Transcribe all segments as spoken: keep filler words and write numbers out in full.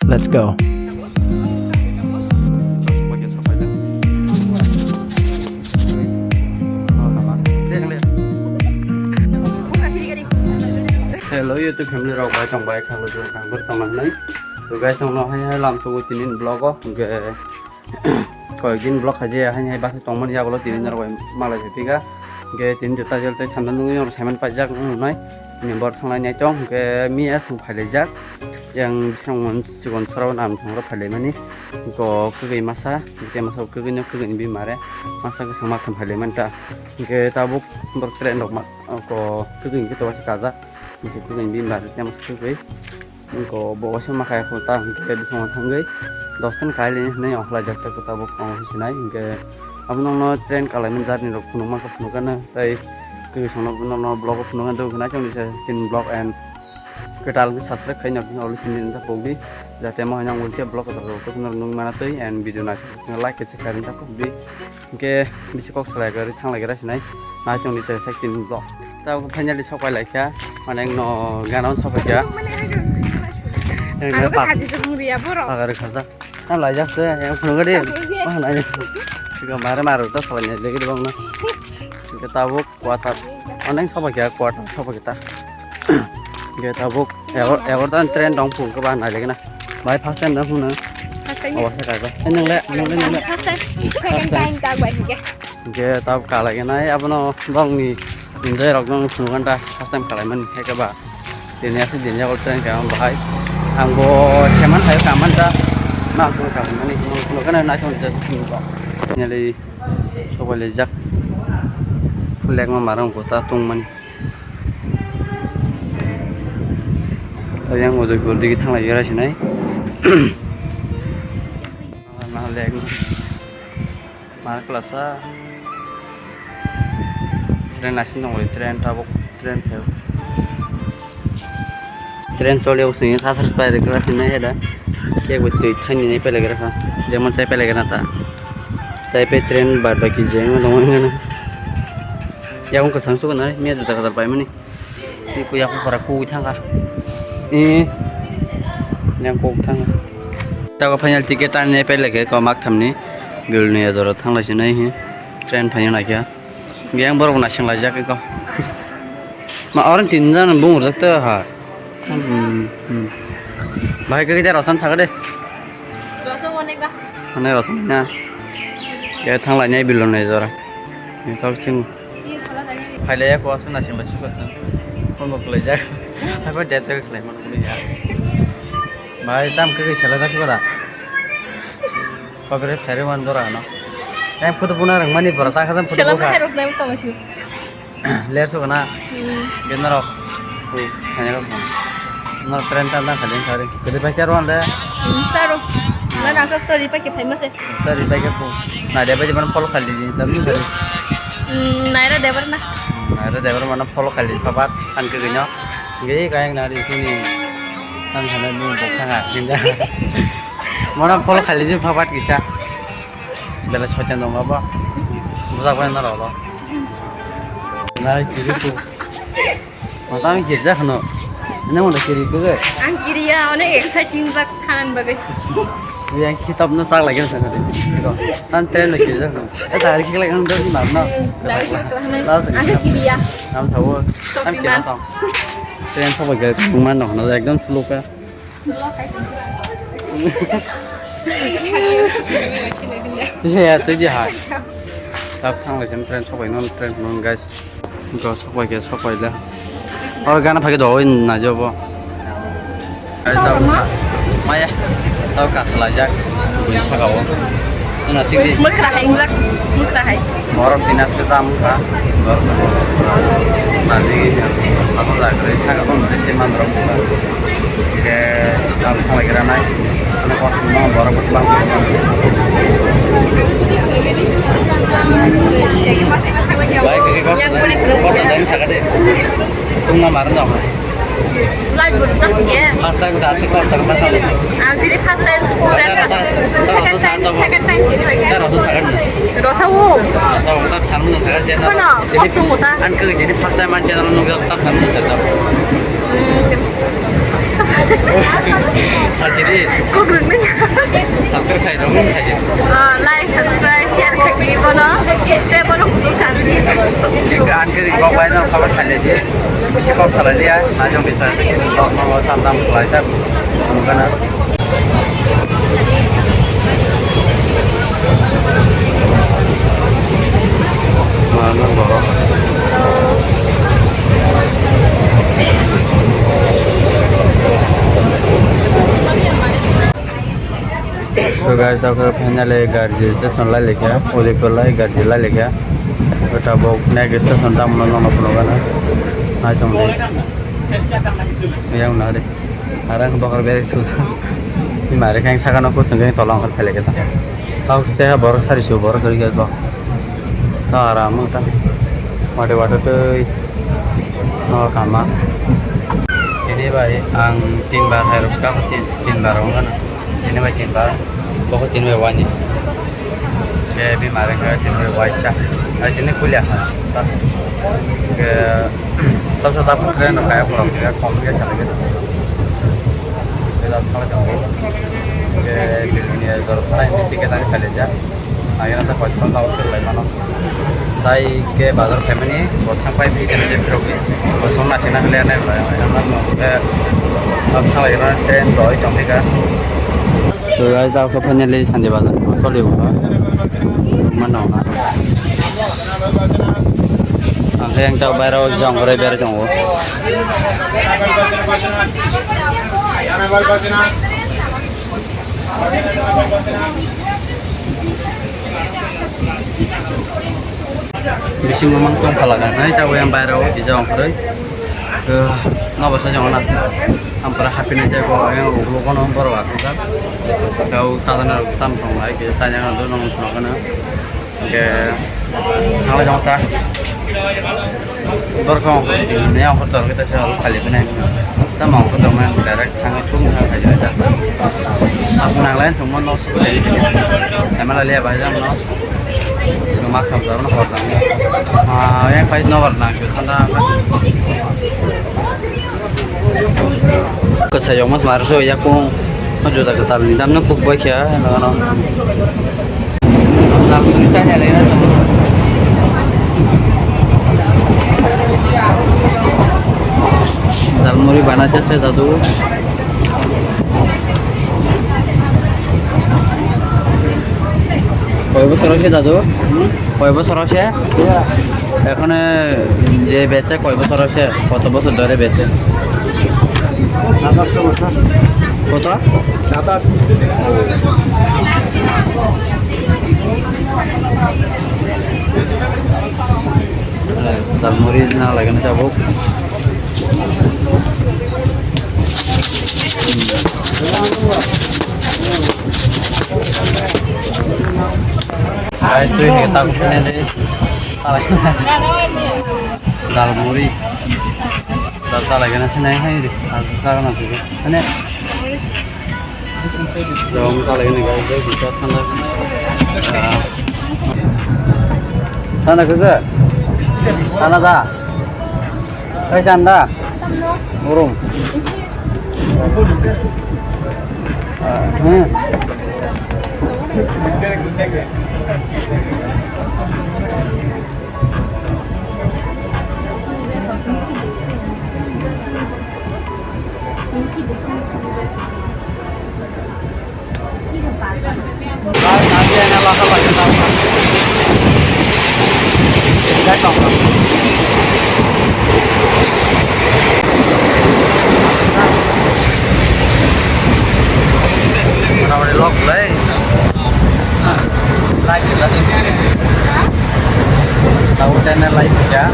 Let's go. Hello YouTube family rok, bai tong bai khalo jor kang bor tong nai. So guys, tong no hai hai lam sugo tinin vlog o, hingke koyek din vlog khaje hai hai basa tong mani yagulo tinin rok bai malai se piga. Hingke tinin jota jel tei thanda nungwi rok saiman paijak nung nai. Ni bor thang lai nai tong, hingke mi asung phai lai jak. Yang bisong mon sikon sora nam song rok phai lai mani. Ko kwgwi masa, hingke masa kwgwi no kwgwi ni bimare. Masa kwsang ma kham phai lai mani ta. Hingke tabuk bor train rok ma, ko kwgwi hingke to wasi kajak. Hingke kwgwi ni bimare tei masa kwgwi. Hingke bo wasi ma kaya ko ta hingke bisong thangwi. Dos tan kai lai hinwi ongkhlai jak ta ko tabuk ong sinai. Hingke abo nokno train kalai mani journey rok phunuk ma kha phunuk gana tei kwgwi song no vlog o phunuk gana tei nai chong di se tin vlog and kwtal khe subscribe khai nokni olo simi rinta pogdi, jate mo hwnjang ulke vlog kotor rok kotor nung mana twi and video naisik like khe se khai rinta pogdi. Hingke bisi kok salai gari thang lai gra sinai nai chong di se second vlog. Ta finally sok pai lai kha, mane no gana sok pai kha. Eng Aro pa- sadi se bung riya borok. Pagar khaja. Na lai jak se yang phunuk gari. Wah nai. Siga mare mare ta salai nai legi bang na. Hingke tabuk Quarter. Onek soba kya quarter soba kita. Ge tabuk. Egor, egor dan train dong pung ke ba nai legena. Bai first time dong pung na. First time. Awas ka ba. Nang le, nang le, nang le. First time. Second time ka bai ke. Ge tab ka lagi nai abono bong ni enjoy rok dong pung kan ta first time ka lai man ke ba. Dini asli dini aku train ka bahai. Ang bo seman hai ka man ta. Na aku ka man ni pung kan na song je pung ba. Nyali Sobai lijak. Lengma marang kota tongmani. Yang Udaipur digi thanglai gra sinai. Nah, leng. Mar klasa. Train asing dong, train tabuk, train phaio. Train choli o sini sasar pai gra sinai heda. Kebo twi thani nai pele gra kha. Jemon sai pele gra ta. Sai pe train bar bai ki jeng dong ngana. Yakung kwchang sugo nai me juta kadar pai mani. Ni ku yakung para ku thang kha. Eh. Yang ku thang kha. Tago final ticket ani pele ke ko mak thamni. Bilni adoro thang lai sinai hi. Train phai na kya. Yang borok naising laijak eko. Ma orang tinjan bung urjak ta ha. Hmm, hmm. Bahai kaki jara san sagade. Rasa onek ba. Onek rasa na. Ya thang lai nai bilon nai jora. Ya thok sing. Phailaya ko asa naising lai suka san. Kon bok laijak. Apa dia tu kelai mana kuliah. Bahai tam kaki salah tak suka dah. Kobere phairwi man dora no. Yang photo buna rang mani bora ta khadam photo Sela buka. Maharok nai tong si. Ler so kana. Hmm. Genaro. Ko hanya ko. Nor train tan tan khali khali. Kede paisa ro ande. Hmm, saro. Mana ka story pa ke famous e. Story pa ke po. Na de ba de man follow khali din sab khali. Hmm, Naira Debar na. Naira Debar mana follow khali papat an ke gino. Ge kayang nari sini. Tan khana ni bok thanga. Mana follow khali din papat kisa. Bela soitan dong ba. Bujak bai na rolo. Na kiri tu. Mata ang kiri jak no. Ina mo kiri tu ge. Ang kiri ya, onek exciting jak thanan bagai. Yang kitab no sak lagi sana de. Tan train no kiri jak no. Eh, dari kiri lagi no dari mana no. Dari kiri lagi no. Last Ang kiri ya. Nam thawo. Tan kiri tong. Train soba ge man no no ekdom slow ka. Iya, itu dia hai. Tap thang lai train sobai non train non guys. Go sobai ke sobai la. Or gana phage do na jobo. Guys, tap maya. Tap ka salai jak. Bun saka o. Ina sigi. Mukra hai, mukra, mukra hai. Borok tini aske cham wngkha. Borok tini. Nazi, ako jaga, saka tong, tei se mandrok wngkha. Hingke, cham thalai gra nai. Ano kosto no, borok bwswk bang. Bai, khe kosto dai, kosto dai, saka de. Tungma mar no. First time jasi, first time ma thang. Ang tini first time. Rasa, rasa, rasa, rasa, second time tini bai. Rasa, rasa, second. Rasa, rasa, tak sana, tak sana. Kono, first time uta. An kali jadi first time an channel nunggu tak sana, tak sana. Sajidi. Kukrukni. Subscribe khai rok sajidi. Ah, like, subscribe, share khai di bono. Tei bono kukruk thang di. Ang kiri kok bai no khabar khai di. Bisi kok salai dia. Najong bisa. Kok no tam tam khlai ta. Bukan. So guys, ako finally Garji station lai lekha, Udaipur lai Garji lai lekha. Tabuk next station tamo no nokno phunukgana. Nai tong di. Yang nari. Arang bakar beri thu. Ni mari kang saka no kusung kang tolong kar phele kata. Kau ste ha bor sari su bor kari kata. No aram ta. Wate wate tei. No kama. Ini bai ang tin bar hai rok ka tin, tin bar ong kana. Ini bai tin bar. Boko tin bai wani. Ke bimar wngkha chini waisa. Ai chini kulia kha. Ke tabsa tabuk train rok kaya khorok kaya kom kaya salai kaya. Ke tabsa kala jang. Ke bilbini jor khana ini ticket ani kali ja. Ai ranta koi thon tabuk kiri lai mano. Tai ke bazar family bo thang pai bi kene je phirok ni. Bo song na sina kali anai lai. Ai ranta no. Ke tabsa kala train rok tong ka. So guys, da khe finally Sanjay Bazar ko choli o. Mano na. Ang khe ang ta bairo jong rai ber jong o. Bisingo mang tong phala ka nai ta yang bairo o kisa ong khoroi. Eh, no basa jong na. Ampara happy ni tei bo yang ulo kono borok asuk jak. Kau sadana tam tong lai ke sajang do nong tong kana. Ke nang jong ta. Borok ni ang kotor kita sel khali bene. Tam ang kotor man direct thang tung thang khai ta. Aku nang lain semua no sukuli. Emang lah lihat bahasa no. Semak kam jalan hor tang. Ah, yang kait no war nang. Kwchayokma mar so yakung juda kwtal ni dam no kuk bai kha nang no. Jalmuri bana chase dadu. Koi bosor hoise dadu? Koi bosor hoise? Ekhone je bese koi bosor hoise? Koto bosor dhore bese? Koto? Jalmuri na lagani tabuk. Guys, twi hai tak phone de. Dal muri. Dal ta lagi na sini hai di. Aku sekarang nanti. Ini. Dong ta lagi nih guys, bisa sana. Sana ke? Sana dah. Hai sanda. Urung. Ah, hmm. Motamoti lok belai. Like gila sih. Tahu channel like ya.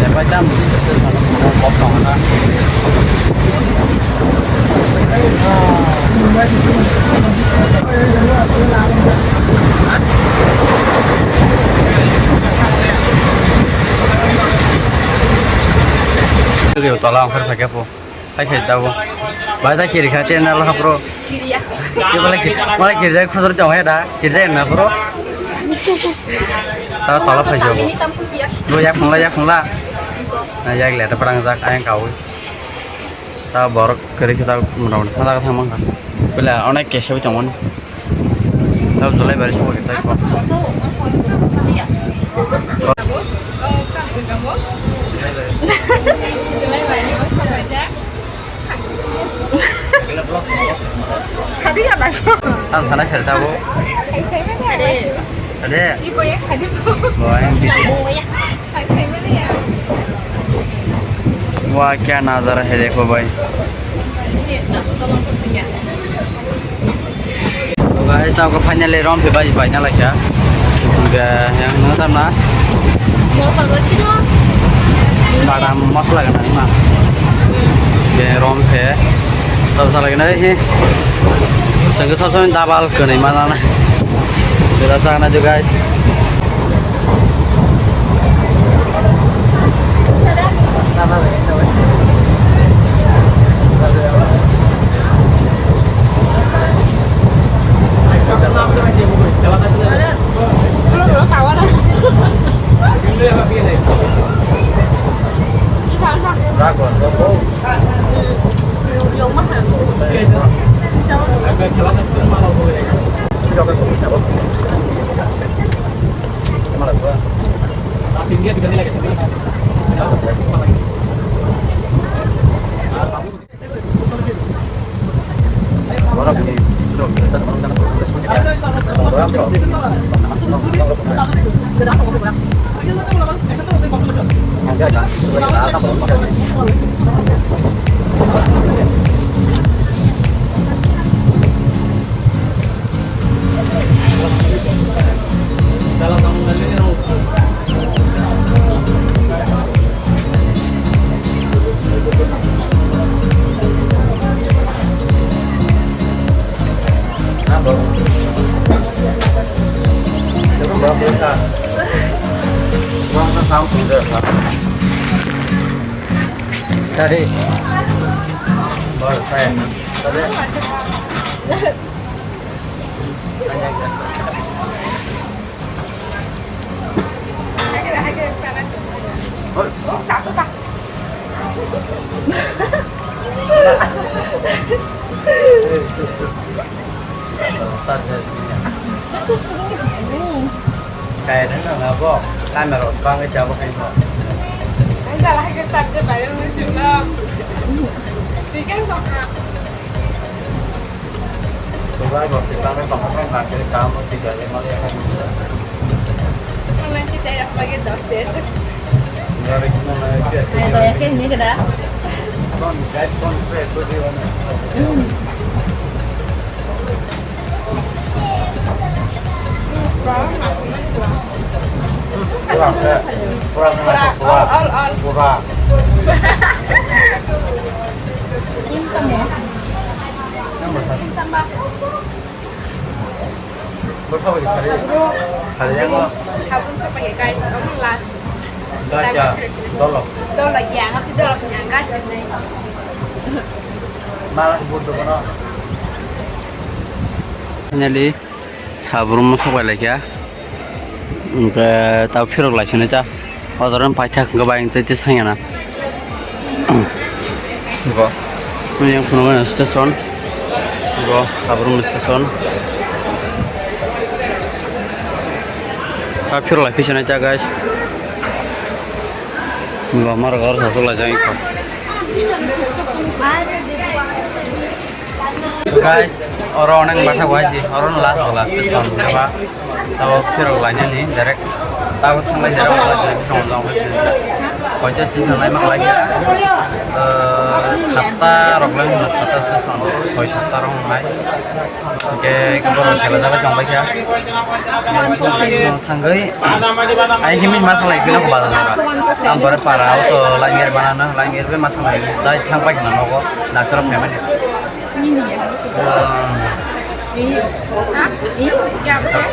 Sampai jam. Potong na. Tola ongkhor phai khe po. Hai khai tabo. Bai da kiri kha ten na la bro. Kiriya. Ke bala ki, bala kiri jai khosor jong he da. Kiri jai na bro. Ta tola phai jabo. Ini tampuk ya. Lo yak phungla, yak phungla. Na yak le ta parang jak ayang kawi. Ta borok kwrwi khe ta mota moti thangna thang mankha. Bwle onek kesa bai tongmani. Ta Jolaibari sokha khe ta. Ang sana sari tabo. Ade. Bo yang sisi. Wah, kya nazara hai dekho bhai. Guys, tao ko finally rom phe bai bai na laikha. Ga yang na tam na. Badam masala ga na ma. Ga rom phe. Tao sa lagi na hi. Sangka sab sab double kene ma na. Kita sana juga guys. Tadi. Baru saya. Tadi. Kaya na na bo, camera bang sa bo kayo. Ang dala ka sa ka ba yung sila. Tikan ko ka. Tugai ko tikan ko ka ka ka ka mo tikan le mali ka. Ang lang kita ya pagi dos des. Ay, to ya ke ni kada. Kon guys kon pe ko di wana. Pura, pura, pura, pura, pura. Sabun sa pagi, guys, ang last. Dolok. Dolok ya, nggak sih dolok ya, guys. Malah butuh kono. Finally, sabrum sok bai laikha. Hingke tao phirok lai sini ta. Odoran paithak hingke bai hingke tei sanya na. Bo. Yang phunukgo station. Bo, sabrum station. Tao phirok lai phi sini ta, guys. Bo, maro gor sa lai jang ikho. Guys, oro onek bathak waisi, oro no last, last station kaba. Tabo phirok lainani direct. Tabo thanglai direct, thanglai direct, thanglai direct. Koita station lai mak lai ya. Eh, satta rok lai, satta station, koi satta rok lai. Hingke borok sela jala tongbai kha. Thangwi, ai himwi ma thanglai khe nokho bazar jora. Ang bore para auto line gari banana, line gari bai ma thanglai. Dai thang pai khna nogo, doctor rok phaimani. Ah.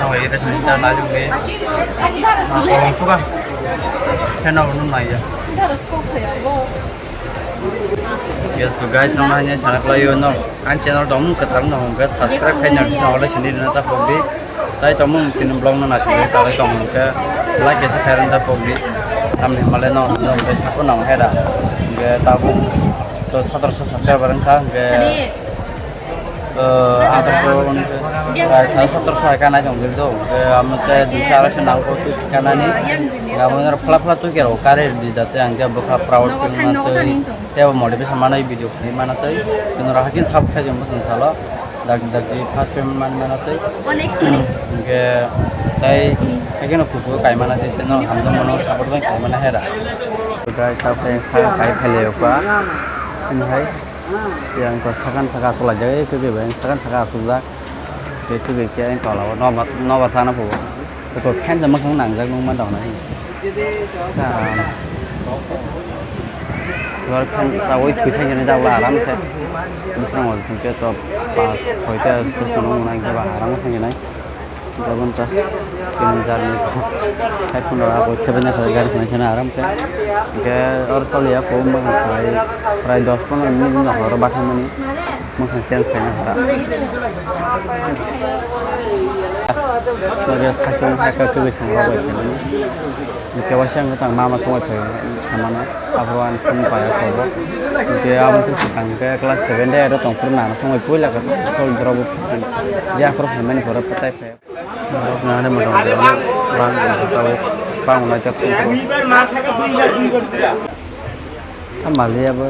Thang bai khe thang ta na jong ni. Ma kolong suka. Khe nogo nung nai ya. Yes, so guys, nong hanya sana khlaio no. Ang channel dong mung kwtal no hongkha subscribe khai nang no ole sini na ta pokdi. Tai tong mung kini vlog no na tini ta tong hongkha like ese khai ta pokdi. Tamni male no no ke sapo nang heda. Ke tabu. Satarso subscriber wngkha, hwnkhe, eh, atarso, prai sare satarso hai kanai tong do, hwnkhe amo tei duiso araso nangkuk twi kanani, amo phla phla twi khe rw kari rw di, jate ang khe bwkha proud wngma twi, tei bo motivation manwi video khlai mana twi, chwng rw haikhe support khai jong bwswng salo. Dak dak di first payment man mana tei. Onek, onek. Hingke tei haikhe no kuku kai mana tei channel hamjak mano support bai kai mana hera. Guys, sa phe sa kai phele pa. Ini hai. Yang ko sakan saka asuk lajak, itu ke bang sakan saka asuk jak. Itu ke kya yang kalau no no basana po. Ko fan sama kong nangjak nung ma dong nai. Aram. Lor fan chawi thui thang jani jabla aram se. Bisrang wal thang ke to pas soita susu nung nai ke ba aram thang jani. Jabon ta. Tin jar ni. Hai phun ra ko thebe na khoi gar khoi chana aram se. Ke or tol ya ko ma sai. Prai dos pondro minute no horo bathang mani. Mwkhang change khaina hara. Loge sachung hai khe tubui song rok bai khaimani. Hingke waisa ang tang mama songwi phai samano. Aphuru ang phone paya kobo. Hingke abo khe swkang khe class seven de ero tong phuru nana songwi puila khe tol drop o phai. Je aphuru phaimani pore tai phai. Nani motom bang tawai bang unai chak song. Amaliya bo.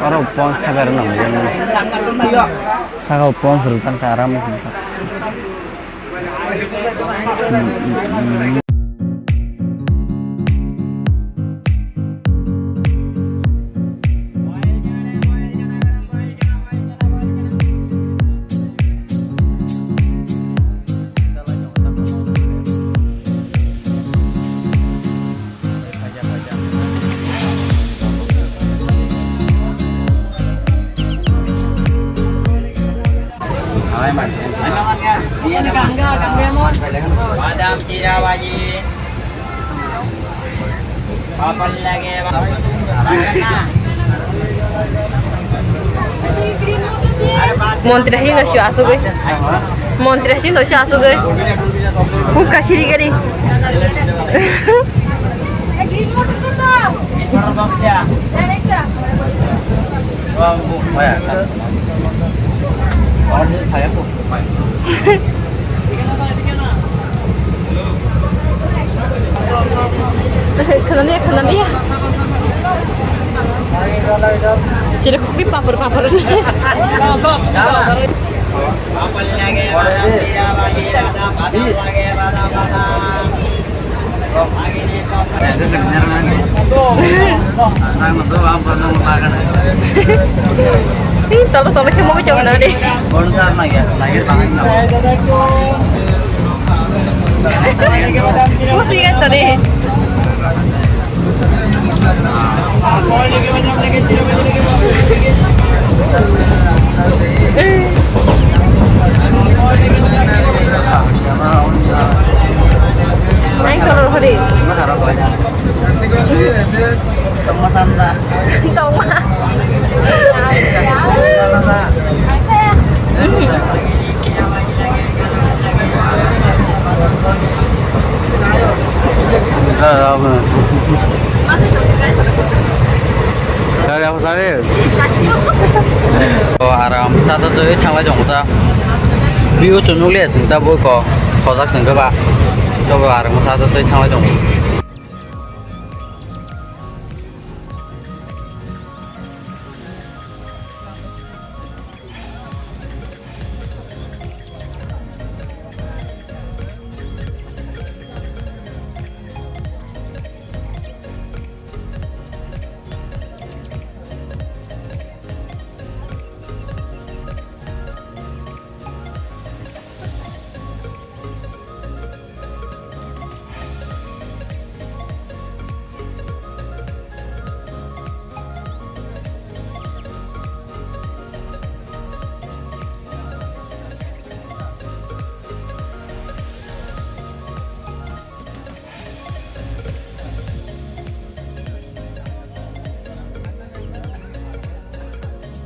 Aro pons thaber nang. Saka pons rutang sa aram. Badam chira baji. Papan lagi. Montri hai ngasih asuk oi. Montri hai ngasih asuk oi. Puska siri gari. Khwnaliya, khwnaliya. Chiri khukri papar, papar. Ih, tolo, tolo khe mokhe chong na de. Pusi ga tani. Ang tolo hori. Tongma. Aram sa twi thanglai tongo ta. View to nukliya sing ta boi ko. Sojak sing khe ba. Tobo aram sa twi thanglai tongo.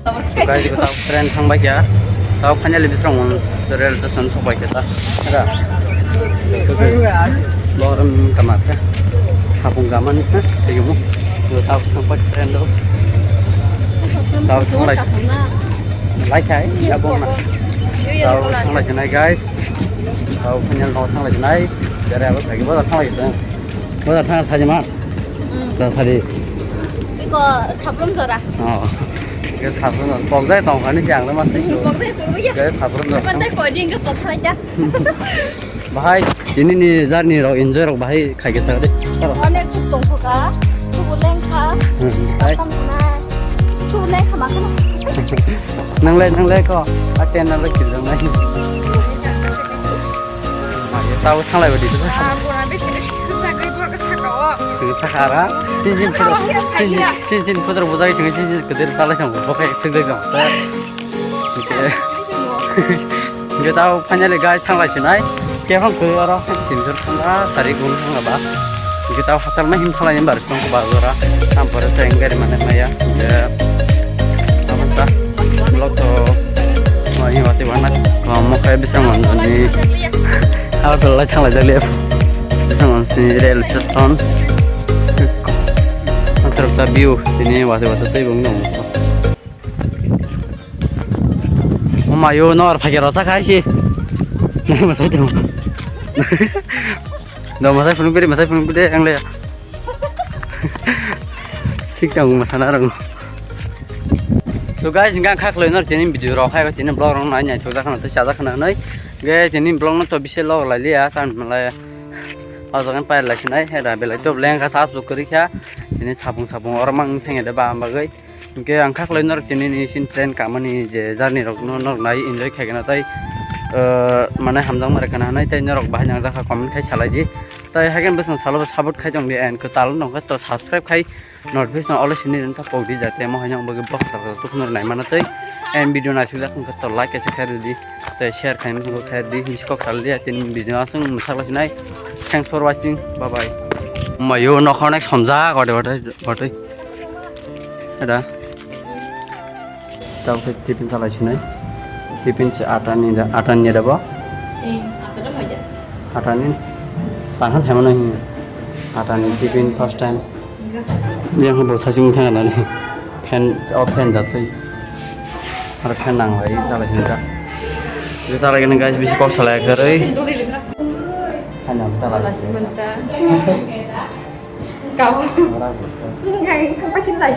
Guys, ko tao train thang bai kha. Tao finally Bisramganj rail station sok bai kha ta. Ada. Borom kamar kha. Sapung gaman kha. Tiyumu. Ko tao thang bai train do. Tao thang lai. Lai khai ya bong na. Tao thang lai nai guys. Tao final no thang lai nai. Jare abo thagi bo thang lai sa. Bo thang sa jema. Sa sari. Iko sabrum dora. Oh. Ke sabrum dora. Pok jai tong khani jang le mas. Pok jai pok jai. Ke sabrum dora. Pok jai pok jai ke pok jai. Bahai, tini ni journey rok enjoy rok bahai khai khe thang de. Onek khub tong kho ka, khub leng kha. Hmm, hai. Tam na. Khub leng kha ma kha. Nang le, nang le ko. A ten na le kil nang nai. Ma ye tao thang lai ba di. Ah, bora be kene sing sa gai bora ka sa ka o. Sing sa kha ra. Sin sin pudra. Sin sin, sin sin pudra bujai sing sin sin kedir sa lai thang bo kai sing jai dong. Hingke tao finally guys thang lai sinai. Kefang khe oro sinjor thangba sari gun thangba. Hingke tao hachal ma him thang lai bar song ba jora. Am pore se engari mane maya. Je. Abang ta. Lo to. Mo hi wati wana. Mo kai bisang ni. Agartala lai thang lai jak le. Bisang ni rail station. Agartala view tini wati wati tei bung nung. Omayo nor phai rw cha khai si. Nai masai tong. Do masai phunuk beri masai phunuk beri ang le. Thik tong masana rong. So guys, hingke ang kha khwlai no tini video rok hai tini vlog rok nai nai thok jak khana tei chajak khana nai. Ge tini vlog no to bisi log lai liya tan malai. O jaga pai lai sinai hera belai to leng kha sa su kwrwi kha. Tini sapung sapung oro mang thang de ba bagwi. Hingke ang kha khwlai norok tini ni sin train kamani je journey rok no norok nai enjoy khaikhe na tai, eh, mane hamjakma rwkha na hinwi tai norok bahai nangjakha comment khai salai di. Tai haikhe bwswng salo bo support khai tong di and kwtal no khe to subscribe khai notification all sini rin ta pok di jate mo haino bagwi blog ta ta tukno nai mana tai and video naithok jak wngkha to like kaisa khai rw di tai share khai wngkha khai rw di hinwi kok salai di tini video aswng mwsak lai sinai. Thanks for watching, bye bye. Mayo nokha onek somjak ode ode ode. Ada. Tau khe tiffin salai sinai. Tiffin se atani da, atani da bo. Eh, atani da. Atani. Tangkhan saimano hin. Atani tiffin first time. Yang bo sasing thang na ni. Fan, oh, fan jatwi. Ar fan nang lai salai sinai ta. Salai gini guys, bisi kok salai khe rwi. Fan nang salai sinai. Kau. Ora bo. Ngai kau pasin lai.